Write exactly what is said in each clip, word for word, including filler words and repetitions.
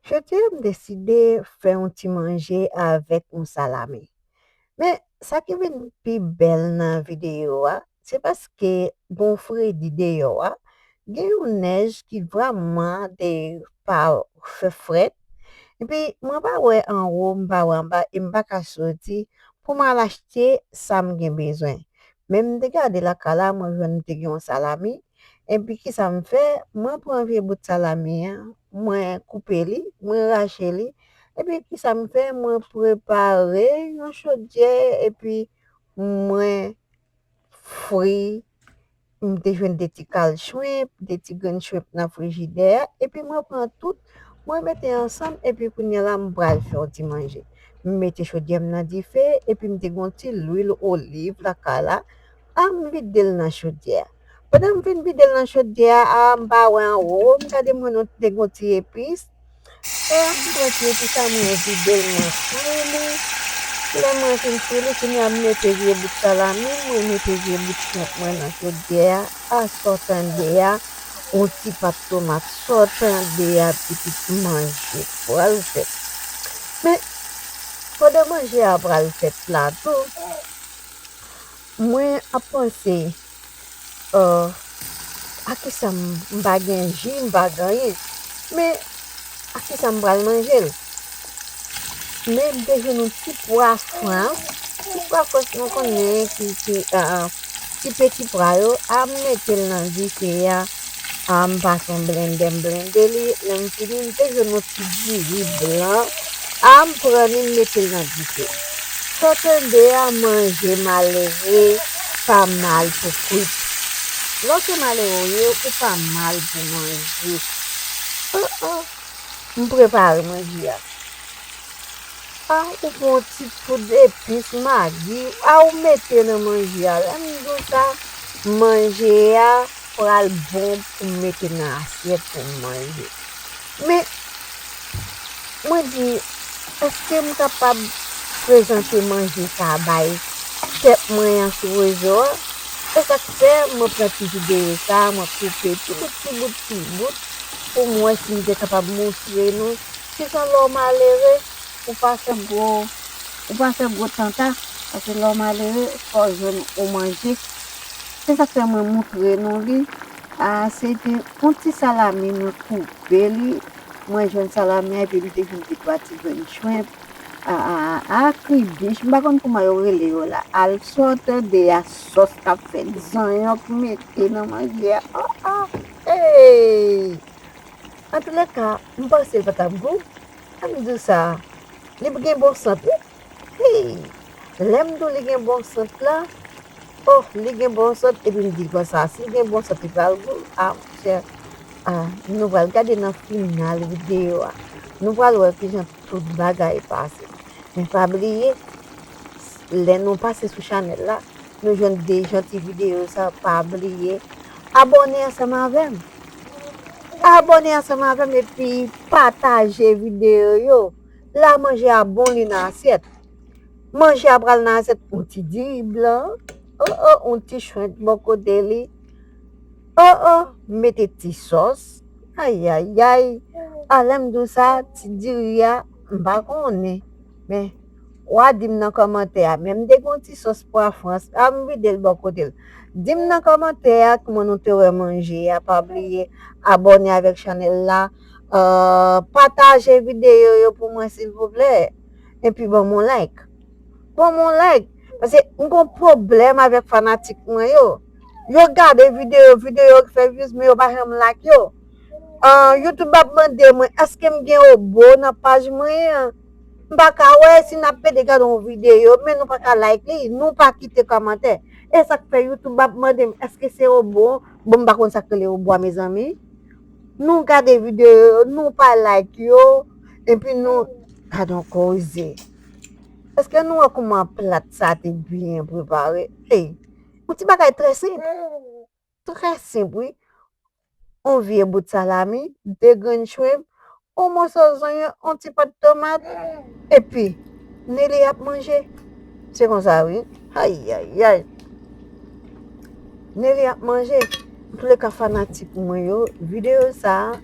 Jodi a m deside fè yon ti manje avèk yon salami. Men, sa ki vin pi bèl nan videyo a, se paske gon fredi deyò a, gen yon nèj ki vrèman de pa fè frèt. Epi, mwen pa wè anwo, m pa wè anba, e m pa ka soti pou m al achte sa m gen bezwen. Men m te gade lakay la, mwen jwenn te gen yon salami. Epi kisa m fè? Mwen pran vye bout salami an, mwen koupe li, mwen rache li. Epi kisa m fè? Mwen prepare yon chodyè, epi mwen fri. M te jwenn de ti kal shrimp, de ti grenn shrimp nan frijidè a, epi mwen pran tout, mwen mete ansanm, epi kounye a la, m pral fè yon ti manje. M mete chodyè m nan dife, epi m te gon ti lwil oliv lakay la, a m vide l nan chodyè a. Pandan m fin vide l nan chodyè a, a m pa wè anwo, m gade m wè nou te gon ti epis. E a m pran ti epis sa, mwen vide l, mwen fri li. Lè mwen fin fri li, kounye a m mete vye bout salami, mwen mete vye bout shrimp mwen nan chodyè a, a sòtande a, yon ti pat tomat sòtande a, pitit manje pral fèt. Men, pandan manje a pral fèt la tou, mwen ap panse, a kisa m, m pa gen ji, m pa gen anyen. Men, a kisa m pral manje l? Men m te jwenn yon ti pwa frans. Ti pwa frans nou konnen ki, ki, a, ti peti pwa yo. A m mete l nan dife a. A m pase yon blendè, m blende li. Lè m fini, m te jwenn yon ti diri blan. A m pran li, m mete l nan dife. Sa w tande a, manje malere pa mal pou kwit. Lè w se malere w ye, ou pa mal pou manje. Oh, oh. M prepare manje a. A, ou pran yon ti poud epis, magi, a, ou mete nan manje a. Lè m di w sa, manje a pral bon pou m mete nan asyèt pou m manje. Men, mwen di, èske m kapab prezante manje sa a bay tèt mwen an sou rezo a? E sa k fè mwen pran ti videyo sa a, mwen koupe ti bout, ti bout, ti bout, pou m wè si m te kapab montre nou. Kisa lè w malere, ou pa fè gwo, ou pa fè gwo tanta, paske lè w malere, fò w jwenn ou manje. Se sa k fè mwen montre nou li. A, se te yon ti salami, mwen koupe li. Mwen jwenn salami a, epi m te jwenn de twa ti grenn shrimp. A, a, a, a, kribich. M pa konn kouman yo rele yo la. Al sòtande a, sòs k ap fèt, zonyonk mete nan manje a. Oh, oh. Hey! Antouleka, m panse l pa t ap gou. Lè m di w sa, li gen bon sant, wi. Hey! Lè m di w li gen bon sant la, oh, li gen bon sant, epi m di konsa, si l gen bon sant, li pral gou. A, monchè, a, nou pral gade nan final videyo a. Nou pral wè kijan tout bagay pase. Men pa bliye, lè nou pase sou chanèl la, nou jwenn de jan ti videyo sa, pa bliye abòne ansanm avè m. Abòne ansanm avè m epi pataje videyo yo. La manje a bon, li nan asyèt. Manje a pral nan asyèt, yon ti diri blan, oh, oh, yon ti shrimp bò kote li. Oh, oh, mete ti sòs. Ayayay. A, lè m di w sa, ti diri a, m pa konnen. Men, w a di m nan kòmantè a. Men m te gen yon ti sòs pwa frans. A, m vide l bò kote l. Di m nan kòmantè a kòman nou te wè manje a. Pa bliye abòne avèk chanèl la. A, pataje videyo yo pou mwen, silvouplè. Epi ban m yon like. Ban m yon like. Paske m gon pwoblèm avèk fanatik mwen yo. Yo gade videyo, videyo ki fè views, men yo pa janm like yo. Ah, YouTube ap mande mwen, èske m gen obo nan paj mwen an? M pa ka wè si n ap pede gade yon videyo, men nou pa ka like li, nou pa kite kòmantè. E sa k fè YouTube ap mande m, èske se obo? Bon, m pa konn sa k rele obo a, mezanmi. Nou gade videyo yo, nou pa like yo, epi nou, gade yon koze. Èske nou wè kòman plat sa te byen prepare? Hey, yon ti bagay trè senp. Trè senp, wi. Yon vye bout salami, de grenn shrimp, yon moso zonyon, yon ti pat tomat, epi Nelly ap manje. Se konsa, wi. Ayayay. Nelly ap manje. Antouleka, fanatik mwen yo, videyo sa a,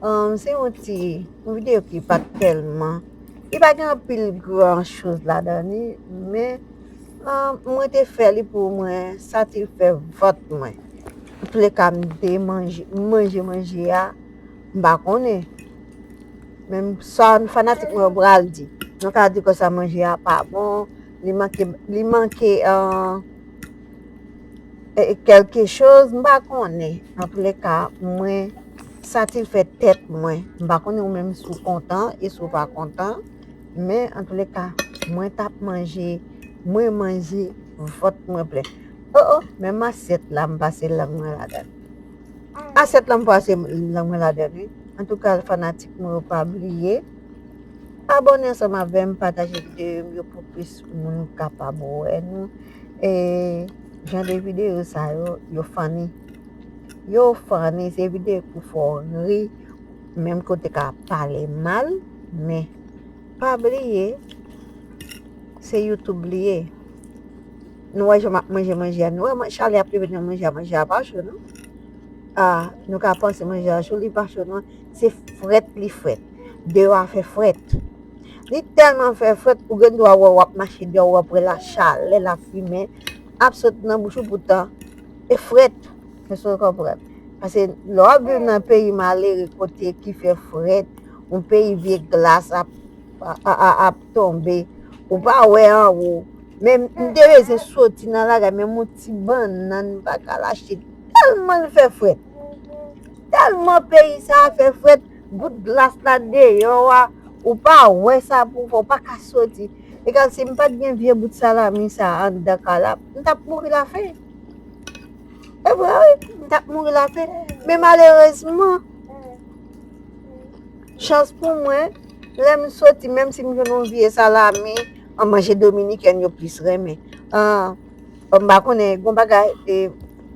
Um, se yon ti yon videyo ki pa t tèlman, li pa gen anpil gran choz ladan li, men um, mwen te fè li pou mwen satisfè vant mwen. Antouleka, m te manje, m manje manje a, m pa konnen. Men sa fanatik mwen yo pral di. Nou ka di konsa manje a pa bon, li manke, li manke uh, e, kèlke choz, m pa konnen. Antouleka, mwen satisfè tèt mwen. M pa konnen ou menm si w kontan e si w pa kontan. Men antouleka, mwen t ap manje, mwen manje vant mwen plen. Oh, oh, menm asyèt la, m pase lang mwen ladan. Asyèt la, m pase lang mwen ladan, wi. Antouka, fanatik mwen yo, pa bliye abòne ansanm avè m, pataje videyo m yo pou plis moun kapab wè nou. E jan de videyo sa yo, yo funny. Yo funny, se videyo pou fè w ri, menm ke w te ka pale mal, men pa bliye, se YouTube li ye. Nou wè jan m ap manje manje a, nou wè chalè ap leve nan manje a, manje a pa cho non. Ah, nou ka panse manje a cho, li pa cho non. Se frèt li frèt. Deyò a fè frèt. Li tèlman fè frèt, ou gen dwa wè w ap mache deyò, w ap wè lachalè, lafimen ap sot nan bouch ou, poutan e frèt. Èske w konprann? Paske lè w ap viv nan peyi malere kote ki fè frèt, yon peyi vye glas ap, a, a, a, ap tonbe, ou pa wè anwo. Men m te bezwen soti nan lagay, menm yon ti bannann m pa ka al achte, tèlman l fè frèt. Tèlman peyi sa a fè frèt, bout glas la deyò a, ou pa wè sa pou w fè, ou pa ka soti. Egal si m pa t gen vye bout salami sa a anndan kay la, m t ap mouri lafen. E vre wi, m t ap mouri lafen. Men malerezman, chans pou mwen, lè m soti, menm si m jwenn yon vye salami, an manje dominikèn yo plis renmen. Ah, m pa konnen, gon bagay, e,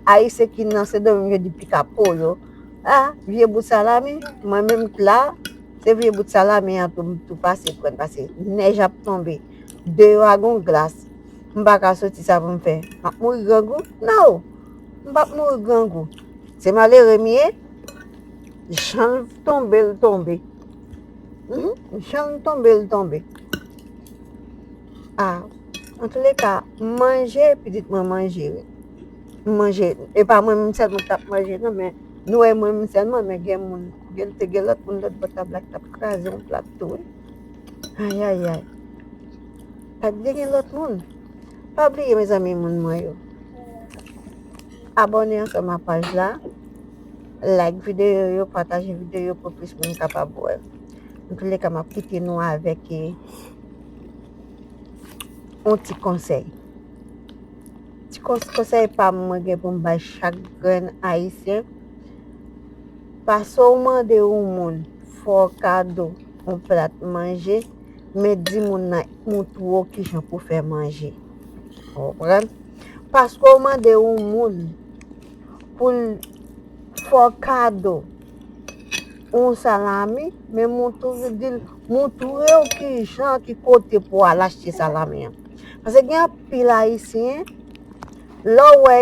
Ayisyen ki nan Sendomeng yo di pica pollo. Ah, vye bout salami, mwen menm la, se vye bout salami an tou, m tou pase pran, paske nèj ap tonbe. Deyò a gon glas. M pa ka soti, sa pou m fè? M ap mouri grangou? No! M p ap mouri grangou. Se malere m ye. Jan l tonbe, l tonbe. Mhm. Jan l tonbe, l tonbe. Ah, antouleka, manje, pitit mwen manje, wi. Manje, e pa mwen menm sèlman k t ap manje, non, men nou wè mwen menm sèlman, men gen moun, gen, te gen lòt moun lòt bò tab la ki t ap kraze yon plat tou, wi. Ayayay. Pa t gen lòt moun. Pa bliye, mezanmi, moun mwen yo. Abòne ansanm a paj la. Like videyo yo, pataje videyo pou plis moun kapab wè. Antouleka, m ap kite nou avèk, e, yon ti konsèy. Ti kons-, konsèy pa m mwen gen pou m bay chak grenn Ayisyen. Pase w mande yon moun fè w kado yon plat manje, men di moun nan montre w kijan pou fè manje. Ou konprann? Pase w mande yon moun pou l fè w kado yon salami, men montre, di l, montre w kijan, ki kote pou w al achte salami an. Paske gen anpil Ayisyen, lè w wè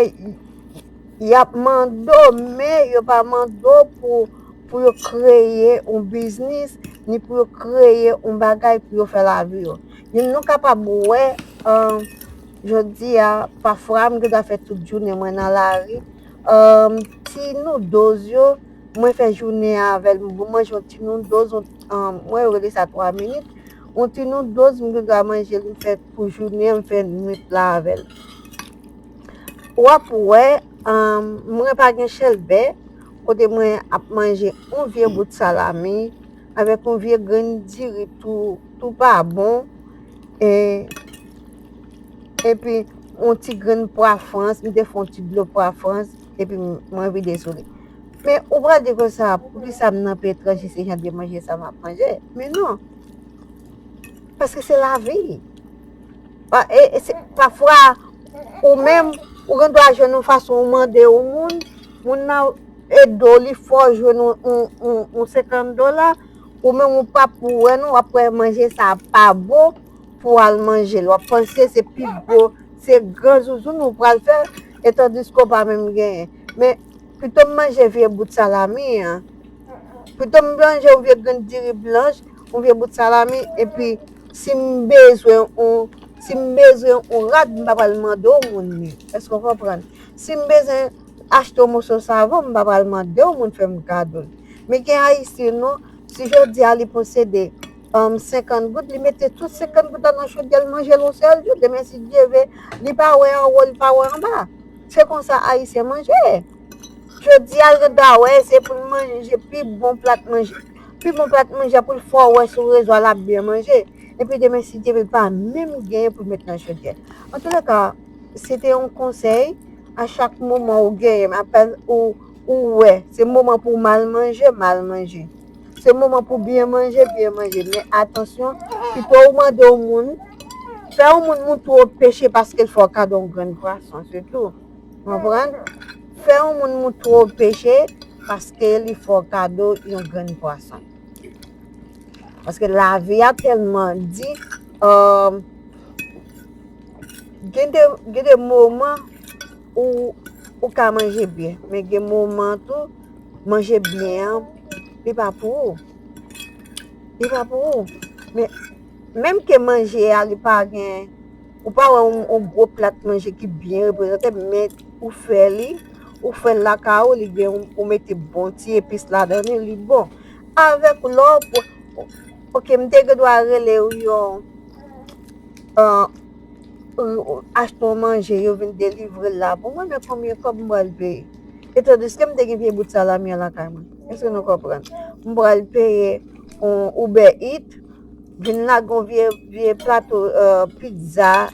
y ap mande w, men yo pa mande w pou, pou yo kreye yon biznis, ni pou yo kreye yon bagay pou yo fè lavi yo. Nou kapab wè, um, jodi a, pafwa, m gen dwa fè tout jounen mwen nan lari. Um, ti noodles yo, mwen fè jounen avè l, m manje yon ti noodles, yon, um, mwen rele sa twa minit. Yon ti noodles, m gen dwa manje l, m fè pou jounen, m fè nwit la avè l. W ap wè, um, mwen pa gen chèlbè, kote mwen ap manje yon vye bout salami, avèk yon vye grenn diri tou, tou pa bon, e, epi yon ti grenn pwa frans, m te fè yon ti dlo pwa frans, epi m, mwen vide sou li. Men ou pral di konsa, poukisa m nan peyi etranje, se jan de manje sa m ap manje? Men non. Paske se lavi. Pa, e, e se, pafwa, ou menm, ou gen dwa jwenn yon fason ou mande yon moun, moun nan ede w, li fè w jwenn yon, yon, yon, yon senkant dola, ou menm ou p ap wè non, w ap wè manje sa pa bon pou w al manje l. W ap panse se pi gwo, se gran zouzoun ou pral fè, e tandiske w pa menm genyen. Men, pito m manje vye bout salami an, Pito m manje yon vye grenn diri blanch, yon vye bout salami, epi si m bezwen yon, si m bezwen yon rad, m pa pral mande yon moun li. Èske w konprann? Si m bezwen achte yon moso savon, m pa pral mande yon moun fè m kado l. Men gen Ayisyen, non, si jodi a li posede, um, senkant goud, li mete tout senkant goud la nan chodyè, l manje l yon sèl jou. Demen, si Dye vle, li pa wè anwo, li pa wè anba. Se konsa Ayisyen manje. Jodi a, l ta wè, se pou l manje pi bon plat manje. Pi bon plat manje pou l fè w wè sou rezo a, l ap byen manje. Epi demen, si Dye vle, l pa menm genyen pou l met nan chodyè. Antouleka, se te yon konsèy. A chak moman ou genyen, apèl ou, ou wè, se moman pou w mal manje, mal manje. Se moman pou byen manje, byen manje. Men atansyon, pito ou mande yon moun, fè yon moun moutre w peche paske l fè w kado yon grenn pwason, se tou. Konprann? Fè yon moun moutre w peche paske li fè w kado yon grenn pwason. Paske lavi a tèlman di, um, gen de, gen de moman ou, ou ka manje byen, men gen moman tou, manje byen an, li pa pou ou. Li pa pou ou. Men, menm ke manje a, li pa gen, ou pa wè yon, yon gwo plat manje ki byen reprezante, men ou fè li, ou fè l lakay ou, li gen, ou mete bon ti epis ladan li, li bon. Avèk lò, ok, m te gen dwa rele w yon, ah, ou, ou achte yon manje, yo vin delivre l la pou mwen, men konbyen kòb m pral peye? Etandiske m te gen vye bout salami an lakay mwen. Èske nou konprann? M pral peye yon Uber Eats, vin lage yon vye, vye plato, eh, pizza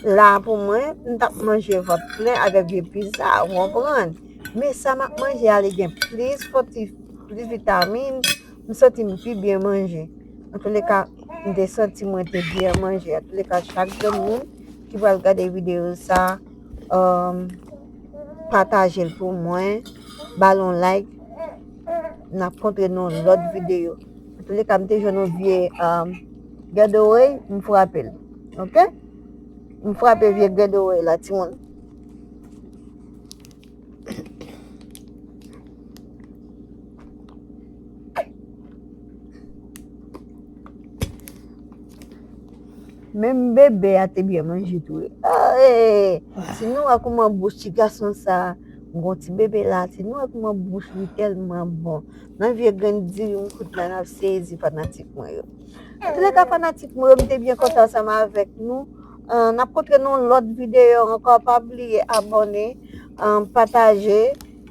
la pou mwen, m t ap manje vant plen avèk vye pizza, ou konprann? Men sa m ap manje a, li gen plis fòtif, plis vitamin, m santi m pi byen manje. Antouleka, m te santi mwen te byen manje. Antouleka, chak grenn moun ki pral gade videyo sa, um, pataje l pou mwen, ba l yon like, n ap kontre nan yon lòt videyo. Antouleka, m te jwenn yon vye, um, gèdorey, m frape l. Ok? M frape vye gèdorey la, timoun. Menm bebe a te byen manje tou. Ah, eh, si nou wè kouman bouch ti gason sa, m gon ti bebe la, si nou wè kouman bouch li tèlman bon. Nan vye grenn diri m kout la, n ap sezi fanatik mwen yo. Antouleka, fanatik mwen yo, m te byen kontan ansanm avèk nou. Ah, n ap kontre nan yon lòt videyo ankò. Pa bliye abòne, ah, pataje.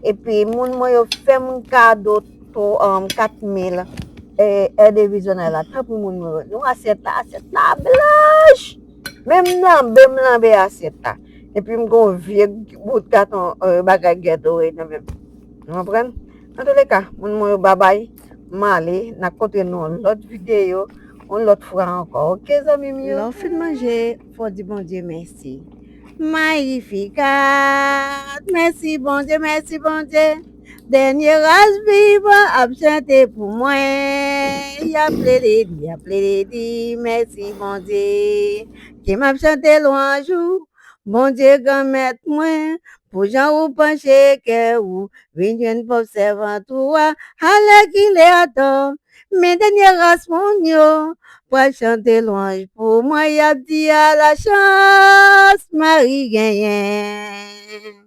Epi moun mwen yo, fè m kado tou, um, kat mil, eh, Air Division la. Tanpri moun mwen yo. Nou asyèt la, asyèt la blanch. Menm lanbe, m lanbe asyèt la. Epi m gon vye bout gaton, eh, bagay gèdorey nan men m. Ou konprann? Antouleka, moun mwen yo, babay. M ale, n ap kontre nan yon lòt videyo, yon lòt fwa ankò. Ok, zanmi m yo? Lè w fin manje, fò w di Bondye mèsi. Magnificat! Mèsi Bondye, mèsi Bondye. Dènye ras vivan ap chante pou mwen. Y ap plede di, y ap plede di, mèsi Bondye. Ke m ap chante lwanj ou, Bondye granmèt mwen, pou jan ou panche kè ou, vin jwenn pòv sèvant ou a, alèkile atò. Men dènye ras moun yo pral chante lwanj pou mwen, y ap di a la chans Mari genyen.